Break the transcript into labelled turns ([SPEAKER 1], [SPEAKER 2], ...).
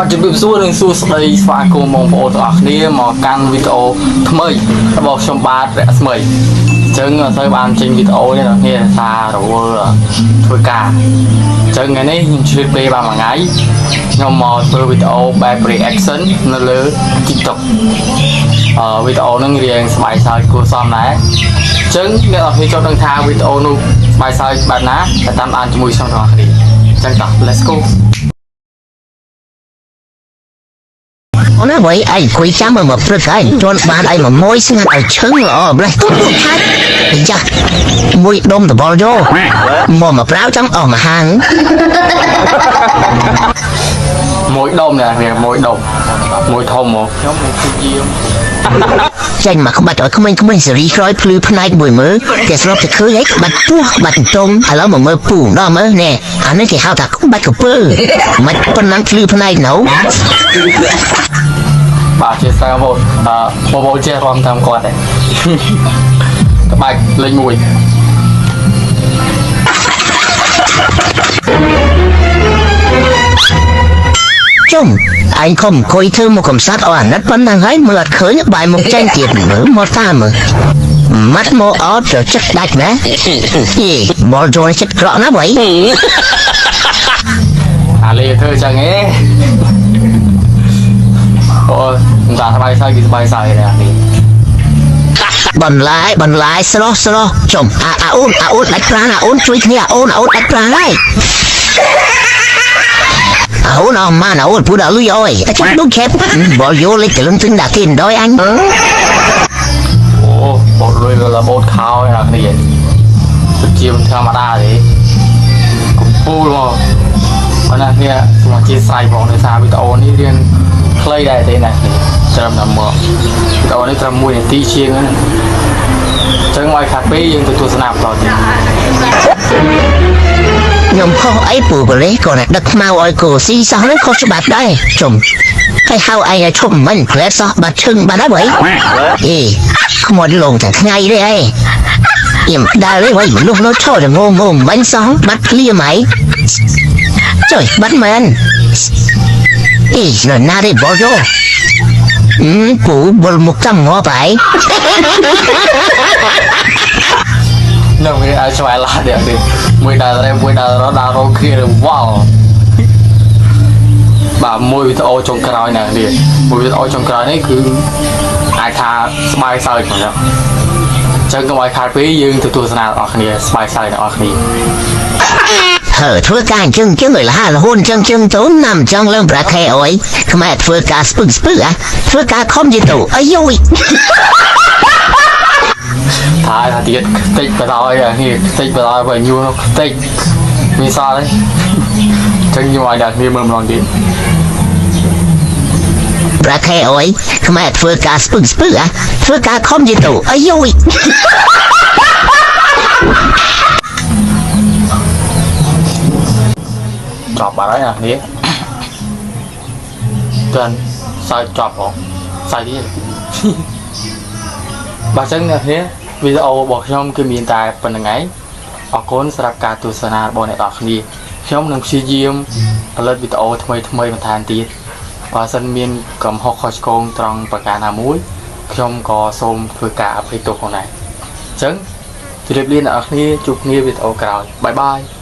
[SPEAKER 1] បាទជំរាបសួរនិងសួស្តីស្វាគមន៍បងប្អូនទាំងអស់គ្នាមកកាន់វីដេអូថ្មីរបស់ខ្ញុំបាទរស្មីអញ្ចឹងអត់សូវបានចេញវីដេអូទេអ្នកគ្នាសាររវល់ធ្វើការអញ្ចឹងថ្ងៃនេះខ្ញុំឆ្លៀតពេលបានមួយថ្ងៃខ្ញុំមកធ្វើវីដេអូបែប reaction នៅលើ TikTok វីដេអូហ្នឹងរៀងស្បាយសើចគួរសមដែរអញ្ចឹងអ្នកនរគ្នាចូលដឹងថាវីដេអូនោះស្បាយសើចបែបណាតែតាមដានជាមួយខ្ញុំទាំងអស់គ្នាអញ្ចឹងតោះ let's go.
[SPEAKER 2] អូនអ្វីឯងអង្គុយចាំឲ្យមកព្រឹកឯងជន់បានឯងមកមួយស្ងាត់ឲ្យឈឹងល្អម្លេះហាច់អាយ៉ាមួយដុំដបល់យកមកមកប្រាវចង់អស់មួយហាង
[SPEAKER 1] មួយដុំនេះវាមួយដុំមួយធំហ្មងខ្ញុំនឹងព្យាយាម
[SPEAKER 2] ចេញមកក្បាច់ឲ្យក្មេងៗសេរីក្រោយភ្លឺផ្នែកមួយមើលគេស្របតែឃើញឯងក្បាច់ពោះក្បាច់តុងឥឡូវមកមើលពូដល់មើលណែអានេះគេហៅថាក្បាច់កពើមិនប៉ុណ្ណឹងភ្លឺផ្នែកណូ
[SPEAKER 1] បាទជាស្រ័យបងប្អូនអឺបងប្អូនចេះរំតាមគាត់ដែរក្បាច់លេខ1
[SPEAKER 2] ជុំឯងខំអង្គុយធ្វើមកកំសាត់អស់អាណិតប៉ុណ្ណឹងហើយមើលអត់ឃើញបាយមកចេញទៀតមើលមកតាមមើលម៉ាត់មកអត់ទៅចិត្តដាច់ណាយេបលចូលចិត្តក្រក់ណាស់វ៉ៃ
[SPEAKER 1] អាលេធ្វើចឹងឯងអូមិនថាស្បាយសើចគឺស្បាយសើចដែរអានេះ
[SPEAKER 2] បន្លាយបន្លាយស្រស់ស្រស់ចំអាអាអូនអាអូនដាច់ប្រាណអាអូនជួយគ្នាអាអូនអាអូនដាច់ប្រាណហើយអាអូនអមអាអូនពូដល់លុយអើយតែចាំដូចខេបបលយោលេចលឹងទឹងដាក់គេដល់អញ
[SPEAKER 1] អូបោតលុយលបោតខោឯអានេះពិតជាមិនធម្មតាទេកំពូលមកប៉ុន្តែនេះសូមអធិស្ឋានផងដោយសារវីដេអូនេះរៀងខ្លីដែរទេណានេះត្រឹមតែមកវីដេអូនេះត្រឹម1នាទីជាងហ្នឹងអញ្ចឹងឲ្យខាត់ពេលយើងទៅទស្សនាបន្តទៀត
[SPEAKER 2] ខ្ញុំខុសអីពូបលេក៏អ្នកដឹកខ្មៅឲ្យគោស៊ីសោះនេះខុសច្បាប់ដែរចំហើយហៅឯងឲ្យឈប់មិនផ្លែសោះបាត់ឈឹងបាត់ហើយវ៉ៃអេខ្មោចលងតែថ្ងៃទេអីខ្ញុំដើរទេវ៉ៃមនុស្សនៅឈរតែងងងមិនសោះបាត់ភ្លាមហីចុយបាត់មែន អេនៅណាទេបលយោអឺពូបលមុខចាំងាប់ហើយ
[SPEAKER 1] នៅវាឲ្យឆ្វែឡាទៀតនេះមួយដល់រ៉េមួយដល់រដល់រោគ្រាវ៉ាល់បាទមួយវីដេអូចុងក្រោយណានេះមួយវីដេអូចុងក្រោយនេះគឺអាចថាស្បាយសើចហ្មងអញ្ចឹងកុំឲ្យខាតពេកយើងទៅទស្សនាទាំងអស់គ្នាស្បាយសើចទាំងអស់គ្នា
[SPEAKER 2] ហើធ្វើការអញ្ចឹងអញ្ចឹងឲ្យលះរហូតអញ្ចឹងអញ្ចឹងទៅណាំចង់ឡើងប្រាខែអើយខ្មែរធ្វើការស្ពឹកស្ពឹកអាធ្វើការខំយីទៅអាយយ
[SPEAKER 1] ថាថាទៀតខ្ទេចបដ ாய் អានេះខ្ទេចបដ ாய் បើញួរនោះខ្ទេចមានសល់ទេអញ្ចឹងខ្ញុំឲ្យអ្នកគ្នាមើលម្ដងទៀត
[SPEAKER 2] ប្រាខែអើយខ្មែរធ្វើការស្ពឹកស្ពឹកអាធ្វើការខំយីទៅអាយយ
[SPEAKER 1] ចប់បាត់ហើយអ្នកគ្នា ចាន់សើចចប់ហងសើចទៀត បាទអញ្ចឹងអ្នកគ្នាវីដេអូរបស់ខ្ញុំគឺមានតែប៉ុណ្្នឹងឯងអរគុណសម្រាប់ការទស្សនារបស់អ្នកនរគ្នាខ្ញុំនឹងព្យាយាមផលិតវីដេអូថ្មីថ្មីបន្ថែមទៀតបើសិនមានកំហុសខុសឆ្គងត្រង់ប្រការណាមួយខ្ញុំក៏សូមធ្វើការអភ័យទោសផងដែរអញ្ចឹងជម្រាបលាអ្នកនរគ្នាជួបគ្នាវីដេអូក្រោយបាយបាយ។